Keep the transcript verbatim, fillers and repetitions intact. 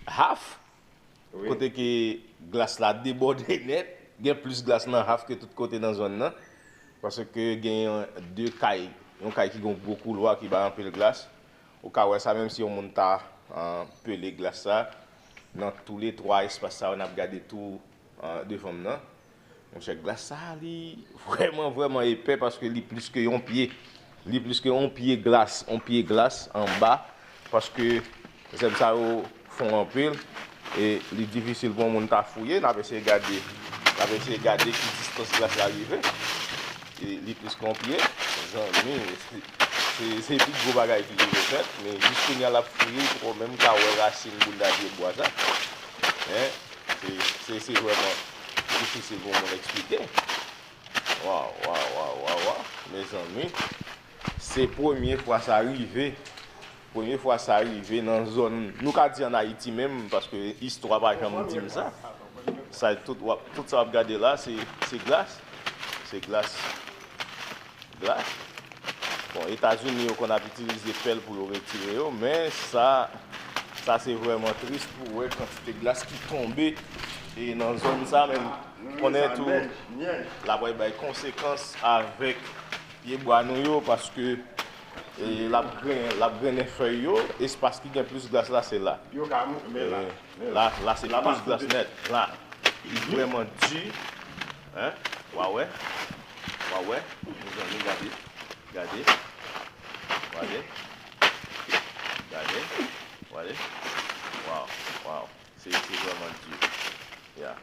Haf, kote ke glas la debòde nèt, gen plis glas nan Haf ke tout kote nan zòn nan. Paske gen de kay, yon kay ki gen yon gwo koulwa ki bay anpil glas. Ou ka wè sa, menm si yon moun ta, ah, pele glas sa, nan toulètwa espas sa yo, n ap gade tou, ah, devan m nan. Monchè, glas sa a, li vrèman, vrèman epè paske li plis ke yon pye. Li plis ke yon pye glas, yon pye glas anba, paske zèb sa yo fon anpil e li difisil pou yon moun ta fouye. N ap eseye gade, n ap eseye gade ki distans glas la rive. E li plis ke yon pye. Zanmi, se, se, se pi gwo bagay ki rive fèt, men jis kounye a l ap fouye, li poko menm ka wè rasin bounda pye bwa sa. Men, se, se, se vrèman difisil pou moun eksplike. Waw, waw, waw, waw, waw. Mezanmi, se premye fwa sa rive. Premye fwa sa rive nan zòn, nou ka di an Ayiti menm, paske istwa pa janm di m sa. Sa, tout, w ap, tout sa w ap gade la, se, se glas. Se glas. Glas. Bon, Etazini, yo konn ap itilize pèl pou yo retire yo, men sa, sa se vrèman tris pou wè kantite glas ki tonbe e nan zòn sa, men konnen tou, l ap bay konsekans avèk pye bwa nou yo, paske, e, l ap gren, l ap grennen fèy yo, espas ki gen plis glas la, se la. Yo ka mou-, men la, E, men la, la, la, se la plis glas nèt. La, li vrèman di. Hein? W a wè? W a wè? Mezanmi, gade. Gade. Gade. Gade. Gade. Waw, waw. Se, se vrèman di. Ya.